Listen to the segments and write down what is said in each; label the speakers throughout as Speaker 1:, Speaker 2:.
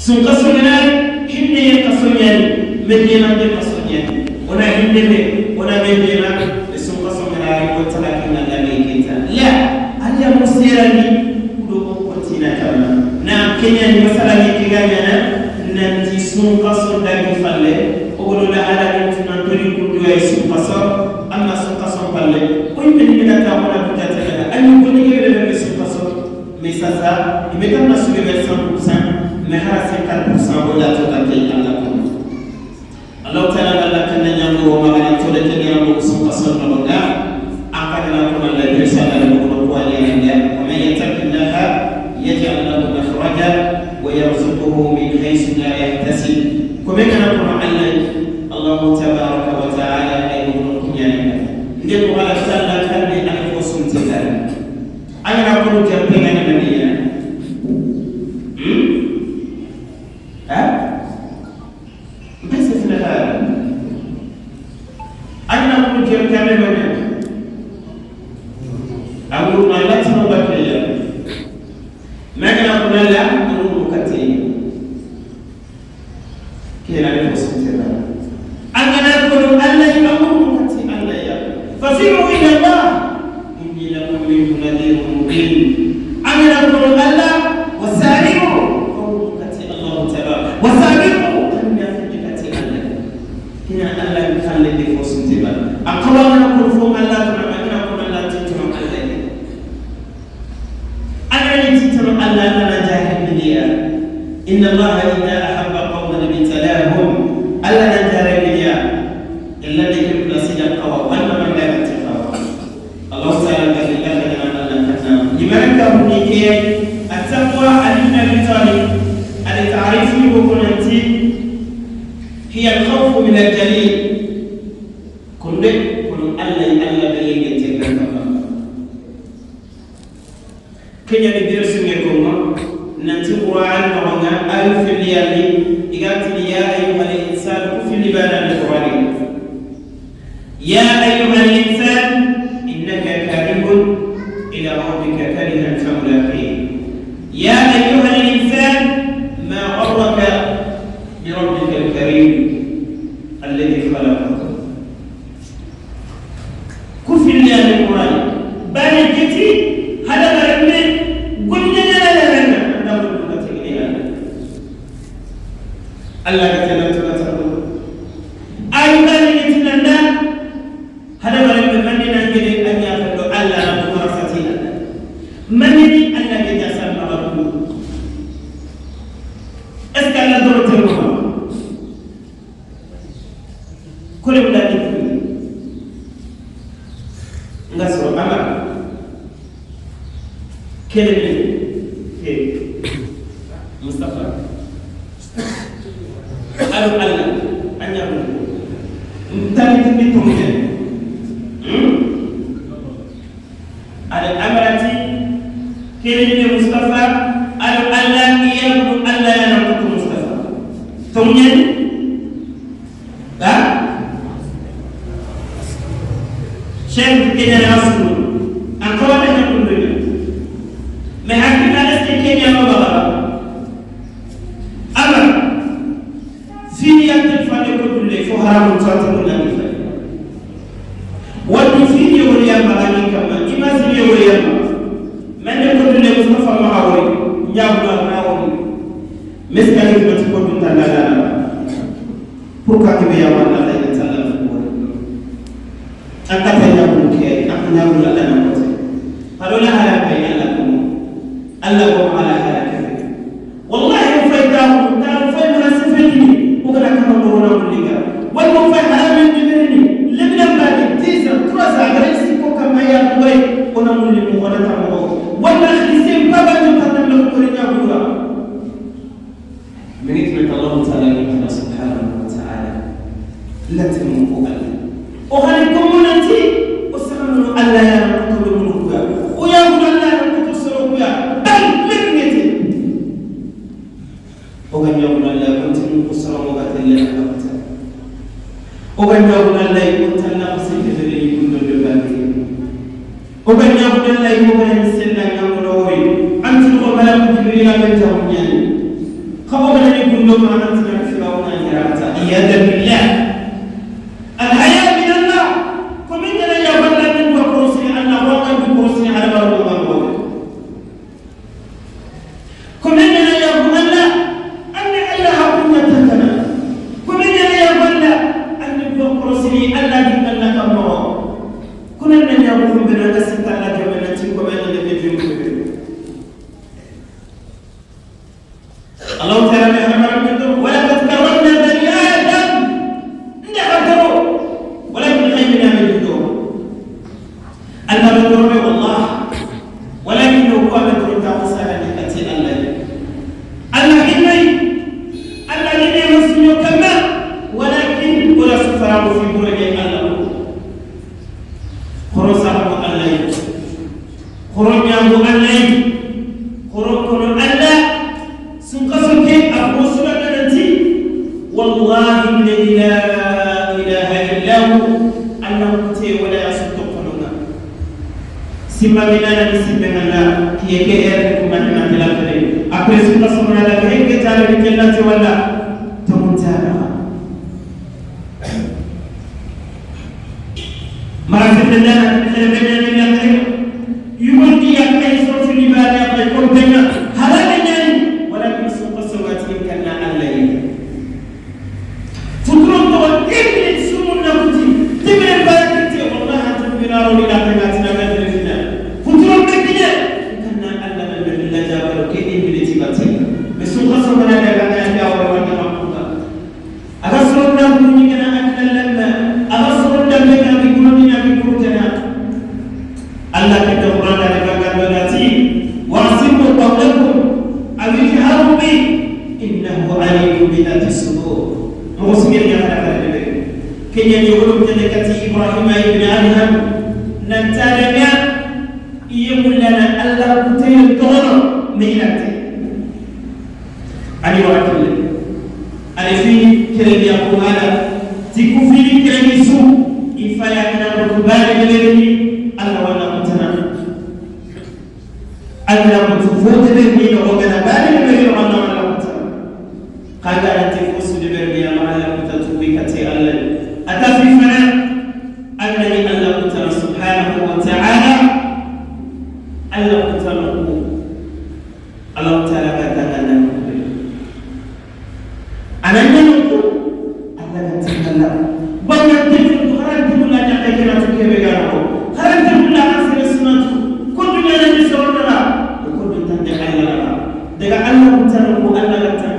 Speaker 1: Sun kasongenari hinne yen kasongen medena de kasongen ona hinne me ona medena de sun kasongenari ko tala kinna la kita la alla musirani do ko kontina kama na kenya ni masala ni kiganya na nanti sun kason dagi falle ogodo la ala ni tunan tori kundu ay sun kason amma sun kason falle o yimbe ni ta ko na butata la anyu ko ni kebe be sun kason mais ça ça imeta na subi 100% mais hara 50% wala to ta kay Allah ko Allah ta'ala Allah kan nyango wa magana to de kenya mo sun kason no ga akana ko na la risala ko ko wali ya wa man yattaqillaha yaj'al lahu makhraja wa yarzuquhu min haythu la yahtasib ko be kana ko Allah Allah tabaraka wa ta'ala ay ko kunyani nde ko ala salla kan ni ala ko sun tata angana ko jampe ngani maniya ha بس في هذا أنا أقول كم كم من أقول ما لا تنبكي ما كان أقول لا أقول مكتي كنا نفسنا أنا أقول الله يأمر مكتي الله يا ففروا إلى الله إني لكم منه نذير مبين. أنا أقول الله وسارعوا مكتي الله تبارك وسارعوا كنا الله يخلي نفوس تبارك أقوى أنا أقول فوق الله تبارك أنا أقول الله تبارك الله أنا يتتر الله أنا جاهل بنيا إن الله إذا أحب قوما ابتلاهم ألا نجار بنيا إلا بكم نسيج القوى وأن من لا يتقوى الله تعالى قال لنا أن لمن كهنيك التقوى علمنا بطالب التعريف بكنتي هي الخوف من الجليل كل كل الله الله بيجي كنيا ندرس منكم ننتي قرآن معنا ألف ليالي إجابتي يا أيها الإنسان كف لبانا القرآن يا أيها الإنسان إنك كاره إلى ربك كرها فملاقيه يا أيها الإنسان ما غرك بربك الكريم الذي خلقك كف ليالي القرآن بالكتي هذا مرمي قلنا لا لا لا لا الله كتبت تقول أيضا يتننى هذا مرمي من ننجد أن يأخذ الله مباركتي من أن يجسم ربه أسكن دور تلوها كل من ذلك نصر أمر كلمة مصطفى ألو الله أن يقول انتبه منكم على الأمرة كلمة مصطفى ألو الله يقول الله ينقض مصطفى ثم ها شيخ كنا نصر أقوى من ما حكينا نستكين يا بابا أما فيني أتفعل كل فهرم تعتمد على والفيني وليا مغني كما إما سيني وليا من يكون له مصطفى معاوي يابنا معاوي مسكين بتقول لا لا pourquoi que يا الله لا يتعلم أكثر يا بنكي أكثر يا الله قالوا لها لا بين لكم الله على هذا والله فايداهم تعرف فين سفني وكنا كنا نقول لك والله في حرام مني لمن بعد تيزا ترى غريسي كما يا بوي كنا نقول لك ولا تعمل ولا خليسين بابا تتعلم لك يا من يتمنى الله تعالى سبحانه وتعالى لا تمنوا الله وخليكم نتي وسلموا الله يا رب ويا الله يا رب يا بل لم وكان يقول الله كنت مقصرا وقت الله وكان يقول الله كنت لا أصيب لي كل الباقي وكان يقول الله يقول سنة يقول أنت ملك جبريل من تهمني خبر ما أنت فرعون إياذا بالله الحياة من الله كمنا يا بلا من وكرسي الله وقد بكرسي على بر كمنا يا بلا أن الله كنا تكنا كمنا يا بلا أن بكرسي الله جل الله كنا يا بلا تسكت الله جل كمنا نبي الله تعالى ولقد كرمنا بني آدم نعذروا ولكن خيبنا من الدور المبدور والله ولكن لو قام الدور تعوسها لكتي الله الله إني الله إني مسلم كما ولكن ولا سفراه في برج الله خرصه الله خرج الله خرج الله سنقصك أبوسنا ننتي والله الذي لا إله إلا هو أنه كتي ولا يصدقنا سما بنا نسيب الله كي يكير كما نمتلا كريم أبرز سنقصنا لك هيك تعالى بكلة ولا تمتانا مرات لنا نحن بنا يقول لي يا كيس رسول الله يقول بنا هذا ولكن سوق سواتهم كان الليل فترون تقول ابن سمون نبتي تبن البركة والله تنبرار إلى قناتنا مثلنا فترون بكنا كان الله من الله جابر كيدي من تبتي بس سوق سواتنا لنا يا وروانا مقطع أغسرنا بنينا أكل لما أغسرنا بنا بكلنا بكرتنا الله كتبنا لك قال وأسروا قولكم أو اجهروا به إنه عليم بذات الصدور. مغسمين يا خلق كي يقولون تلك إبراهيم ابن أدهم نتالنا يقول لنا الله كتير طور ميلته علي وعكل علي في كلام يقول هذا تكفي كلام سوء إفلا أن ركبان الذي الله ولا متنا الله متفوت به وغنا بالي به الله ولا متنا قال أنت فوس دبر يا الله متتوبك تي الله أتفي فنا أنني الله متنا سبحانه وتعالى الله متنا الله تعالى كتانا أنا نقول الله تكلم بل نتفق خرجت ولا نتكلم كيف يقرأ خرجت ولا أسر السنة كل ما نسرنا وكل تندع الله دع الله تنقو الله تكلم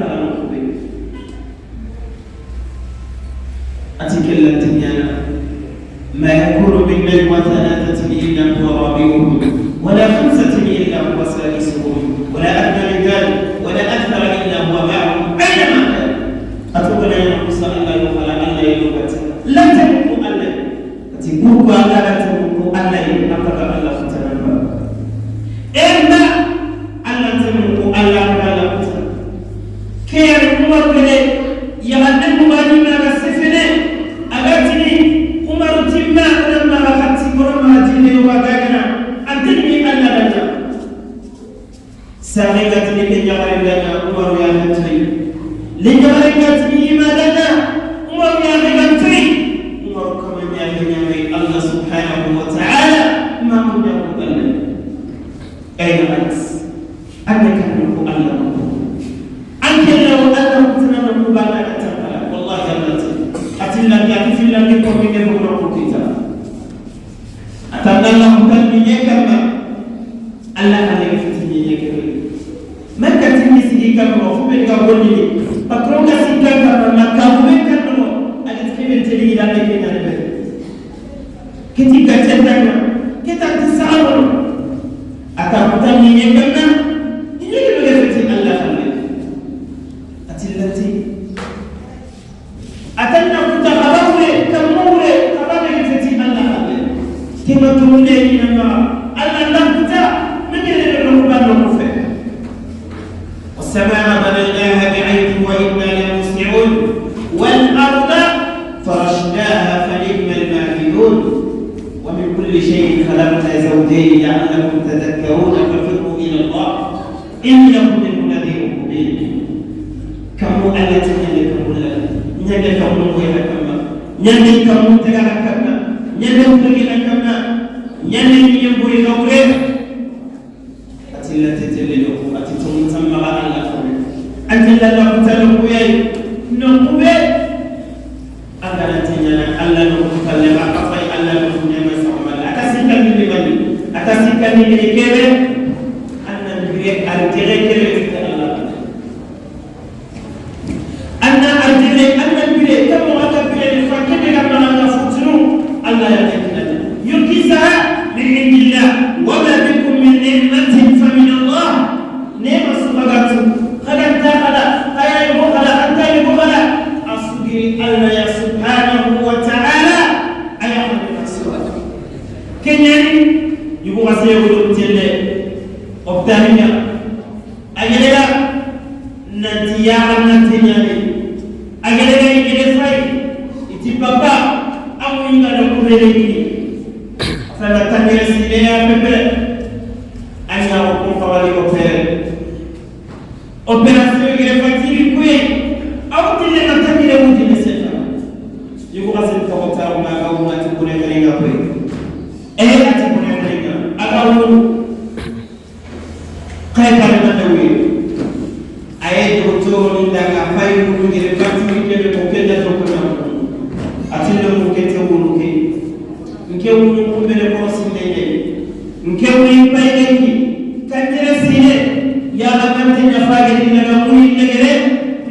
Speaker 1: أتكلم تنيانا ما يكون من نجوى ثلاثة إلا هو رابعهم ولا خمسة إلا هو سادسهم ولا أدنى من ذلك ولا أكثر إلا هو معهم أينما كان. أتوقع أن يقص ألا يخلى ألا يلوبت لا تملك ألا تقول ألا لا تملك ألا ينقض ألا ختم إما ألا تملك ألا لا ختم كير عمر بن يغنم ما السفنة أغتني عمر تما لما رخت كرم ديني وغانا أنتني ألا لا ساغتني لنجغر لنا عمر يا هتري لنجغر ما لنا عمر يا هتري عمر كما يا هنيا الله سبحانه وتعالى ما كنا نقول أين أنت؟ أنك نقول الله أنت لو أنك تنام مبالغة والله أنت أتلا يكفي لك من يبغى كتاب أتمنى الله كان يكمل الله عليك ما كتير سيدي كم رفوع بيجا بولي patron كسيكا كم ما كم كم أنا تكلم تلي إلى مكان أنا كتير كتير كتير تسأل أتمنى يكمل يجي بيجا الله خليك أتلتي أتمنى كنت خبره كمورة خبره كتير الله خليك كما تقولي إنما الله نبتا من يلي الركبان نكفه والسماء بنيناها بعيد وإنا لموسعون والأرض فرشناها فنعم الماهدون ومن كل شيء خلقنا زوجين لعلكم تذكرون ففروا إلى الله إنكم لنذير مبين كم ألا ñande kamu ko ya kamma ñande kamu taga kamma ñande ko ya kamma ñande ni mburi gawre atilla tetele ko ati tum tamma Allah ko antilla la kutalo ko yai no kube Allah na tinyana Allah no ko falle ma fay Allah no ko nyama sama ata sikani ni mani ata sikani ni kebe anna bire arjere kebe Allah anna arjere anna bire kamo ata bire ni fa kebe ga mana na futunu Allah ya tekina yukisa min indillah wa ma bikum min ni'matin fa min Allah nema subagatu khadanta khala kaya ko khala anta ko khala asugi Allah ya subhanahu wa ta'ala aya khadanta kenyani yugo wase yugo telle obtaniya agelela nanti ya nanti nyani agelela igele fay iti papa amu inga do kurele ki fala tanere sile ya pepe anya ko fawali ko pere opération igele fatiri kuye aw telle na tanire wuti ne sefa yugo wase ko ta ma ga ma ti kure nga koy ati kure nga aga wu kay kay na wi aye docteur ni daga fay mu ngere fatiri kebe ko kenda to ko na atinde mu kete wonu ke nke wonu ko bele ko sinde ne nke woni payne ki kanjere sine ya la kante nya faage ni na mu ni ngere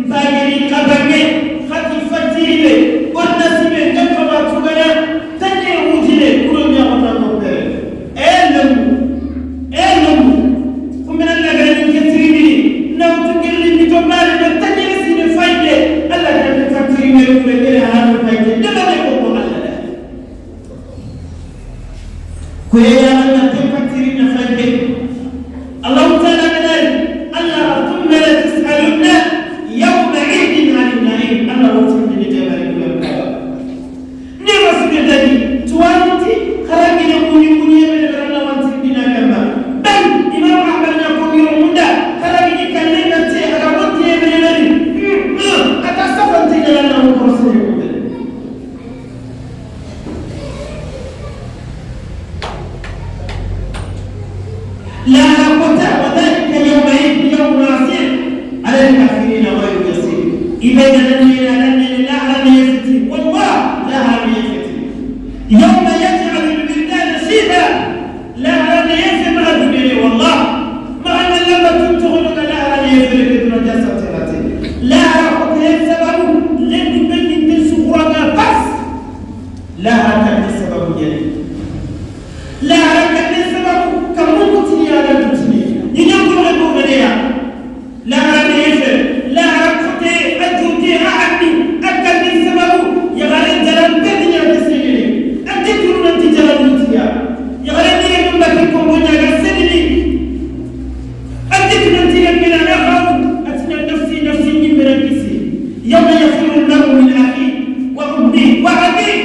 Speaker 1: mfaage ni kabange khati fatire wonna sibe ngaka ma tugana tanye wutile kulo nya ko tan ko pere elu kumena na gare ni ketiri ni na utugeli ni to mari na tanye sine fayde Allah ka fatiri ne ko ngere hanu fayde dama ne ko ko Allah la ko ya Allah te fatiri na fayde Allah ta'ala kadal Allah thumma la tas'alunna yawma 'idin 'anil na'im Allah wutin ni jabari ko ne rasulullah tuwanti kharagina muni muni yebe Allah wanti dina kama bal imam ahmad na ko yomunda kharagini kalle na te aga wanti yebe nani ata safanti na Allah ko rasul لا قوة وذلك يومئذ يوم عسير على الكافرين غير يسير إذا لن لا علم يفتي والله لا علم يفتي يوم يجعل الولدان شيبا لا علم يفتي مع الدنيا والله مع أن لما تنتغلك لا علم يفتي لا علم السبب لن تبين تنسخرنا بس لا علم السبب يعني لا علم السبب كم على الدنيا ينقل المغنية لا علم لا علم أجودي أعني أكل من سببه يغرد جلال بدنيا تسجيلي أتكلم أنت جلال بدنيا يغرد لي من بكيكم بنيا سنني أتكلم أنت من أنا خاف أتنا نفسي نفسي من الكسي يوم يفر المرء من أخيه وأمه وأبيه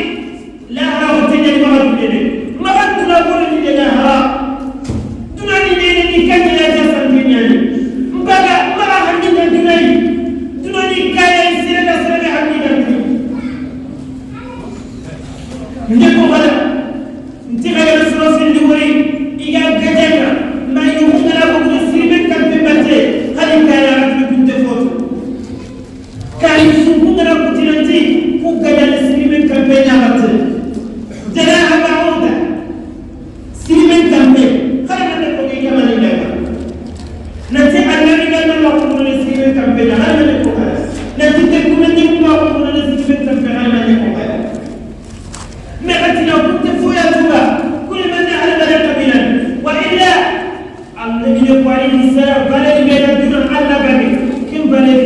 Speaker 1: لا أرى تجد ما أدري ما أدري أقول لي لا dunani ni kanya jasan mbaga mara hamina dunai dunani kaya sirena sirena hamina ndeko gala nti gala sura fil wuri iga gajenga ma yuhuna ko sirbe kampe batte khali kaya rakbe kunte foto kali suhuna ko tinanti ku gajal sirbe kampe nya batte jana ba'uda sirbe kampe nanti annabi nan ma ko ne sirbe kampe na hal ne ko kala nanti te ko ne ko ma ko ne sirbe kampe na hal ne ko kala me atina kunte fuya tuba kullu man ala qabila wa illa annabi ne ko alayhi salam balal be duna alla bagi kim balal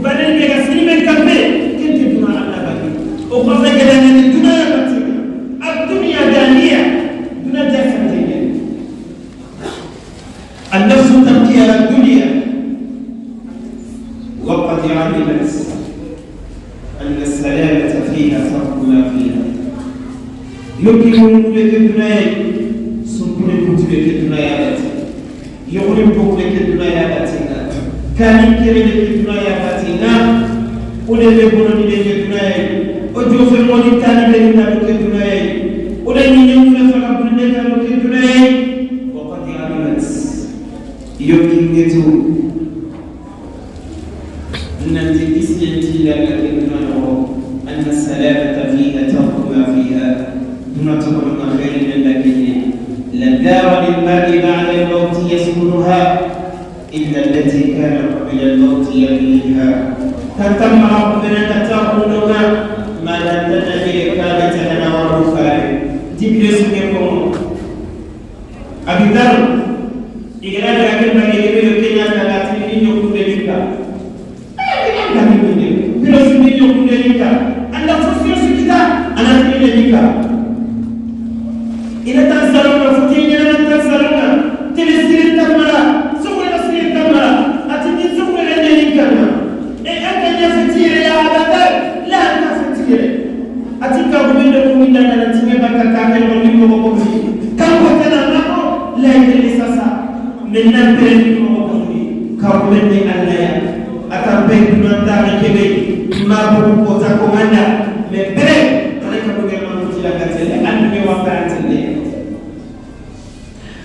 Speaker 1: balal be sirbe kampe kim te duna alla bagi o ko fa gada ne duna ya batina ad-dunya daniya duna jasante النفس تبكي على الدنيا وقد علمت أن السلامة فيها ترك ما فيها يمكن لك الدنيا سنبل كتبك الدنيا يغرب لك الدنيا باتنا كان يمكن لك الدنيا باتنا O de be bono ni de dunay o jofe mo ni tani be ni na ke dunay o de ni ñu la fa bu ne ta ke dunay wa qad alimat yokingetu nanti isnti la ke dunay أن السلامة فيها ترك ما فيها دون تكون خير لكن لا دار للمرء بعد الموت يسكنها إلا التي كان قبل الموت يبنيها تتم ربنا تتقولنا ما لم تنفي كانت لنا والرفاع تبلس يكون أبي ذر إذا لكن ما يبي كنا كاتبين يكون لك anda fusio kita ana tinelika ina tansaluna futinya na tansaluna telesirin tamara sukuna sirin tamara atini sukuna nelika e anta ya futire ya abada la anta futire atika kumenda kumenda na tinga baka kaka ni ko ko ko tena nako la ile sasa menna pere ko ko ka kumende alla ya atambe tunanta kebe ma ko ko ta komanda me pere ana ka ko ma tutila katele andu me wa tarantele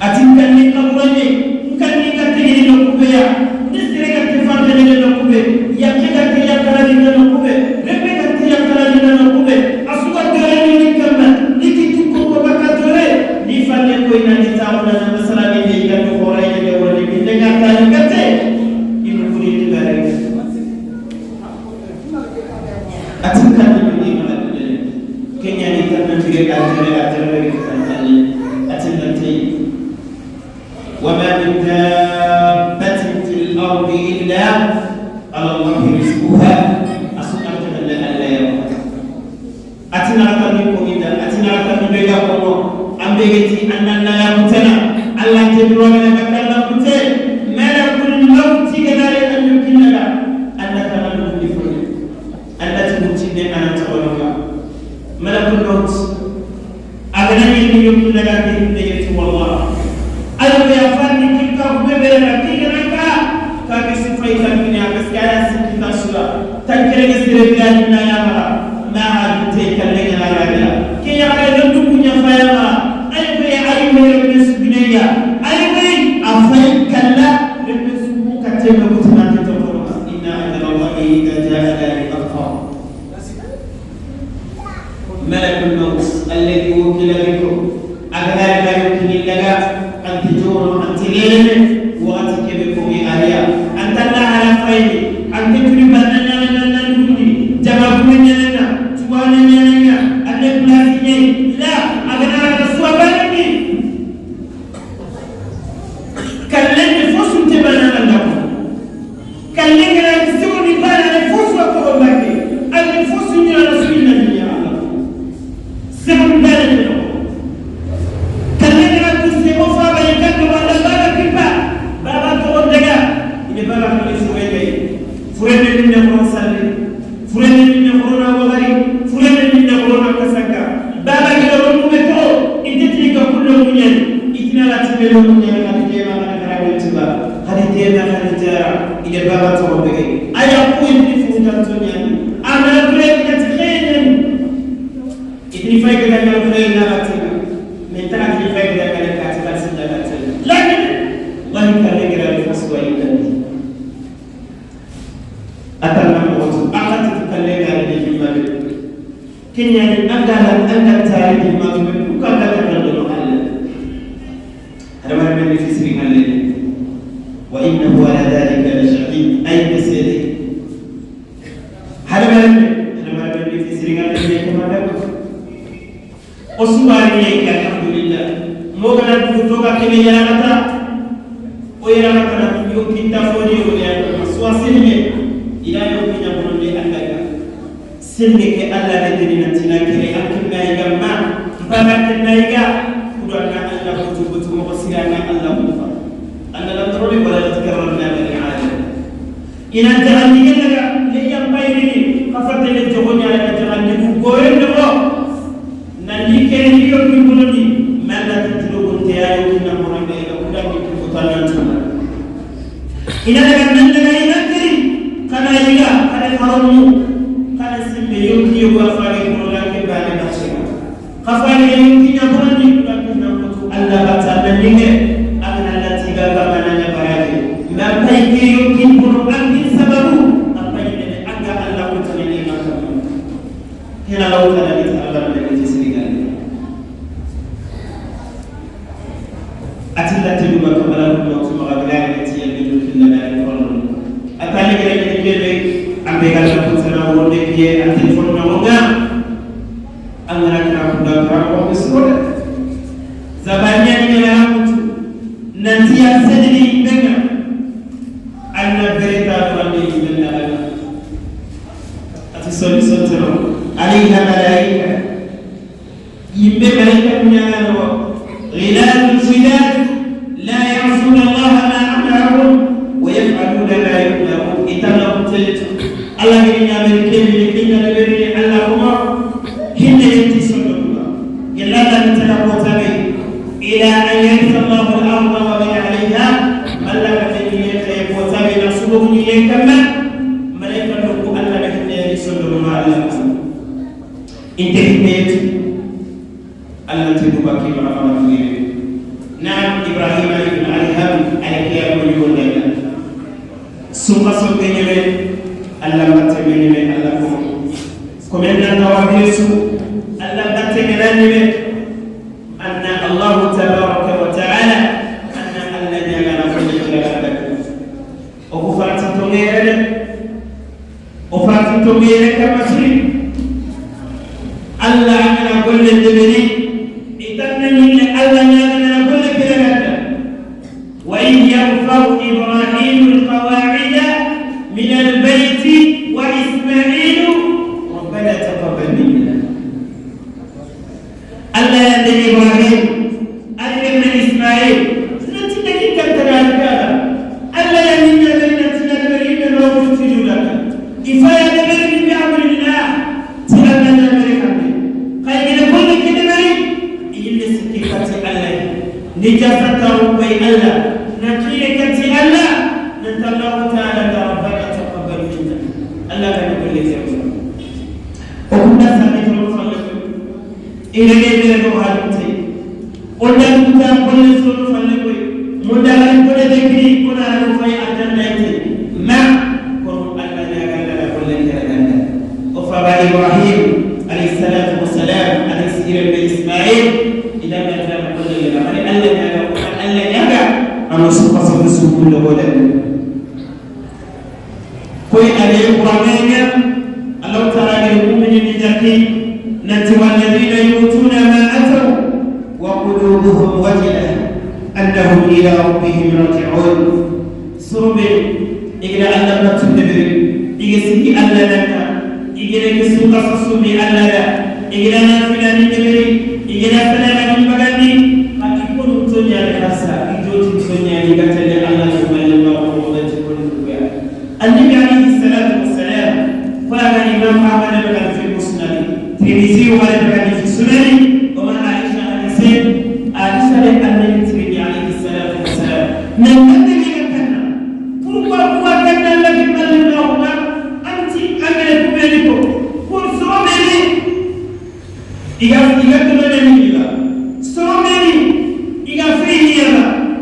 Speaker 1: atinka ni kaburanye nkanni katele no kubeya nisire ka tefante ne no kube ya ke ka te ya kala ni no kube rebe ka te ya kala ni no kube asuka tele ni kama ni kitu ko ko bakatore ni falle ko ina ni tauna na masala ni ni ka ko horay ni woni ni nga ta ni kate ibu kuri ni bare atinka ni ni kenya ni tan tige ajere ajere ni tan atinka ti وما من دابة في الأرض إلا على الله رزقها أسمع تمنى أن لا يموت أتنا أتني كويدا أتنا أتني بيجا كومو أم بيجتي أن لا يموتنا الله تبارك وتعالى مت ملك الموت كذلك أن يمكننا أن نتمنى بفضل أن تموتني أنا تقولك ملك الموت أغنى يمكننا به والله ayo ya fani kita kubebera kika ka sifai takini akaskara sikita sura tankere sire bilani na ya mara ma hadu te kalle na ya bila ke ya ga ndu kunya faya mara ayo ya ayo me subinaya ayo afai kalla rebe subu katembe kutuna ke tokoro inna ajala idha jaa la yuqaf ملك الموت الذي وكل بكم أغلى لا يمكن لك أن تجور أن تلين وأتكبكم آليا أن تلا على خير أن تكرم لنا لنا نقولي جمعكم لنا توانا لنا أن نبلاسي لا أغنى على الصوابين كلن نفوس تبانا لكم كلن نفوس تبانا نفوس وتقول لك أن نفوس من رسول الله يا الله سبب ذلك ina daga nan daga ina tiri kana yiga kana haramu yonki yogo afari ko la ke bale marché khafani yonki nya ko ni ko la na ko Allah bata na ninge agna la tiga ba mananya baraje ma pay ke yonki ko angi sababu apay ne aga Allah ko tanani ma ko hena law tala ni Allah ne ci Senegal atilla tiduba kamala ko to ma ga ni ti yel ni fil na ko atali ga ni bebe ambe ga ko tana wonde kiye an telephone na wonga angara kra ko da kra ko sura zabanya ni la mutu nantiya sedini benga anna bereta fandi benna ala ati soli sotero alayha malaika yimbe malaika nyana غلاد شداد لا يعصون الله ما أمرهم ويفعلون ما يؤمرون إتنا تلت الله من يعمل كل كنا نبري الله هما هن ينتصرون الله يلا نتلقى إلى أن يرث الله الأرض ومن عليها ملك يقوتابي نصبه إليكما ملائكة الله هن ينتصرون الله انتهيت الله تدوبا كيما رحمة نعم إبراهيم ابن أدهم عليك يا يقول لنا ثم سبحانه الله بتمنى الله كم كمن نوابيسو الله بتمنى أن الله تبارك وتعالى أن الذي أنا في لك وفرت تغير وفرت تغير كما تريد الله أنا كل الدبري إتمنى الله أنا كل كلمة وإن يرفع إبراهيم القواعد من البيت وإسماعيل ربنا تقبل منا الله يا إبراهيم أنا من إسماعيل سنتي كم ترى هذا الله يا من بين تنبرين من رب تجولك كفاية نبرين بأمر الله تأمن نبرين خير كل كلمة إلا سكتة الله نجاسة ربي الله نكيرك الله نتلو تعالى ربنا تقبل منا الله كان كل شيء وكنا سمعت رسول إلى غير هذا قلنا كنا كل سر فلكوي مدار كل ذكري كنا رفاي أجنة ما كن الله لا كل كلام وفبا إبراهيم عليه الصلاة والسلام عليه السلام إسماعيل إلى ما كان كل كلام الله الله يا أنا سوف سوف كل كوي عليه القرآن الله تعالى المؤمنين جاكي نتوى الذين يؤتون ما أتوا وقلوبهم وجلة أنهم إلى ربهم راجعون سرب إجل أن لم تدبر إجل سكي أن لك إجل كسوق سسومي أن لا إجل نافلة ندبر إجل فلانة مبغني قد يكون تنيا لخاصة إجل تنيا لكتل الله سبحانه وتعالى النبي عليه الصلاة والسلام قال الإمام أحمد بن في المسند ترمذي وقال في السنن ومن عائشة حديثين عائشة لأن الترمذي عليه الصلاة والسلام من النبي كان قربا هو كان الذي بلغنا أنت أمرك بينكم كل سرمني إذا إذا تمني إذا سرمني إذا فيني يا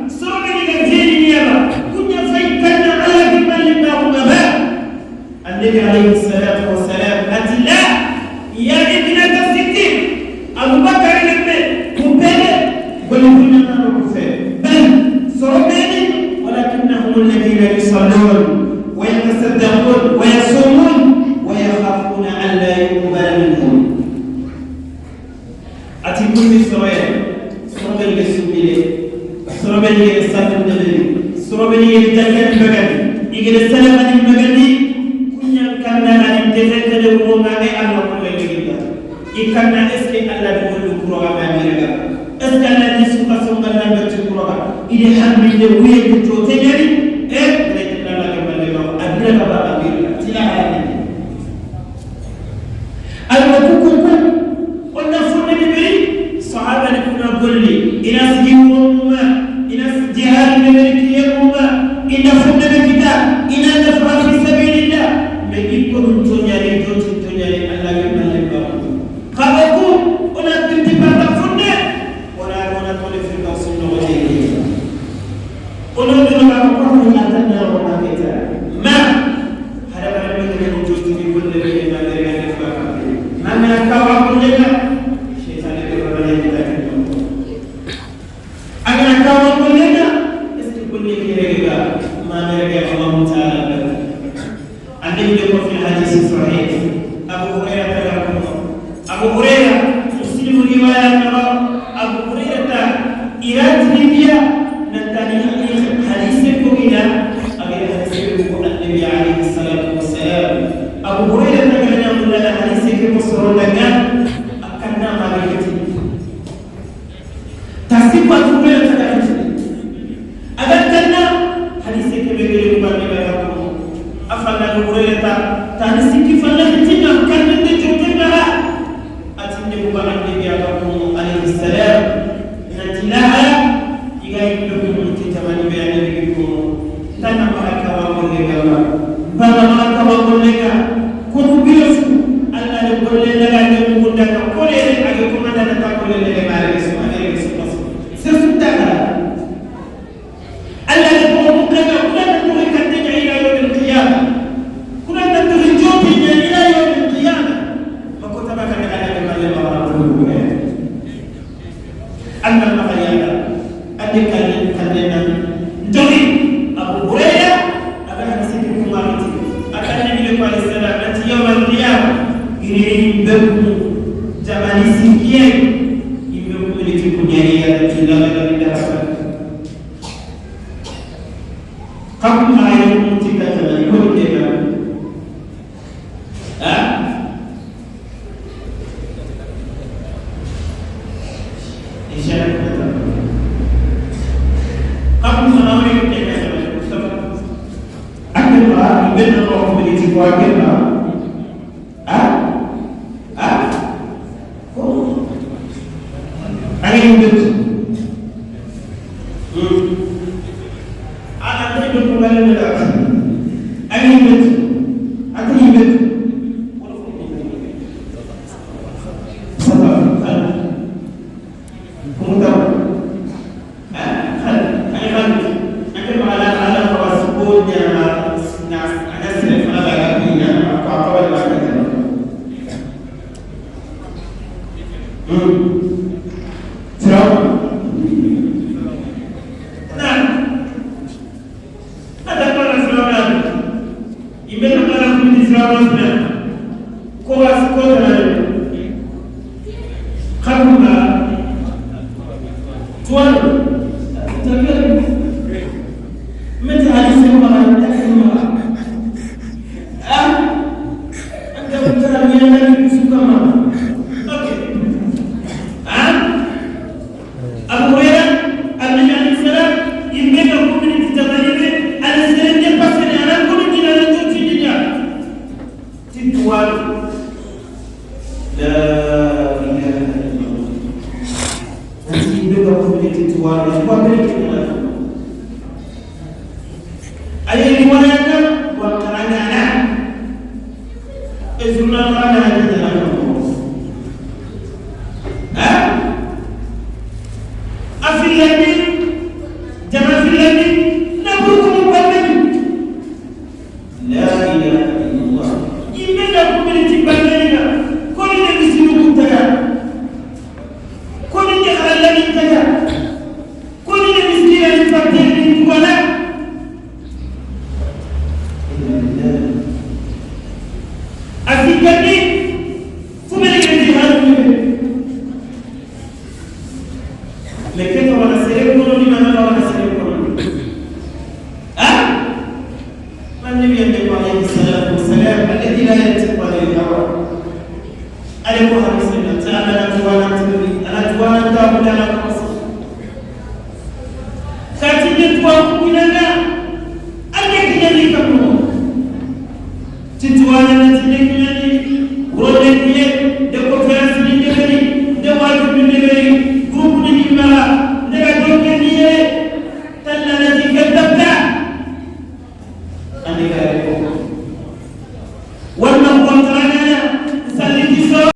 Speaker 1: سرمني إذا جيني يا كنا فإن الذي بلغنا النبي عليه الصلاة والسلام أتي لا يا ابنة الصديق أبو بكر لما كبير قل كنا نكفر بل صرمني ولكنهم الذين يصلون ويتصدقون ويصومون ويخافون أن لا يقبل منهم أتي كل سرير صرمني للسبيل صرمني للسلام صرمني للتكن بغني إجل السلام بغني كنا نتذكر وما الله كل شيء إكنا إسك الله بقول كروغا ما ميرغا إسك الله نسوق سوق الله بتكروغا إذا هم يدوي بتوتيني إيه لكن الله كمان لما أدرى بابا ميرغا تلا على المكوكو قلنا فرنا نبي صحابة كنا قولي إن سجيوما إن جهاد نبي إن فرنا بكتاب إن نفع في سبيل الله mais il faut nous donner les autres, donner Allah tanna ko maketa ma hada bara min ni jotini golle be ma dere ngade fa ma na ka wa golle na shaytan be ba ne ta kan aga ka wa golle na est ce que golle ke rega ma dere Allah ta'ala annabi ko fi hadith sahih Abu Hurairah Abu Hurairah Muslim riwayat Abu Hurairah irat libya nantani hadith ko ila agar hadith ko annabi alayhi salatu wassalam Abu Hurairah tagana mulana hadith ko soro daga akanna malakati tasib Abu Hurairah tagana agar kanna hadith ko begele ko annabi ko afalla Abu Hurairah tanisiki falla tina kanna de jotenna atinde ko annabi alayhi salam nantilaha iga indo tamani be annabi ko tanna malaka wa gollega bana malaka wa gollega ko biyosu alla le golle daga ne mu daga kole aga ko manda ta kole le mare so anere so se daga alla le ko mu kana kuna to kante ila yawm al qiyamah kuna to jobi ila yawm al qiyamah mako tabaka ne alla le malle ma anna makayata ande kalena ndori Abu Hurairah aga hadisi ko mariti aga nabi ko alayhi salam ati yawm al-qiyamah iri bebu jamani sikie imbe ko leti ko nyari ya tilala da da kam ayu tika tamani ko dega ha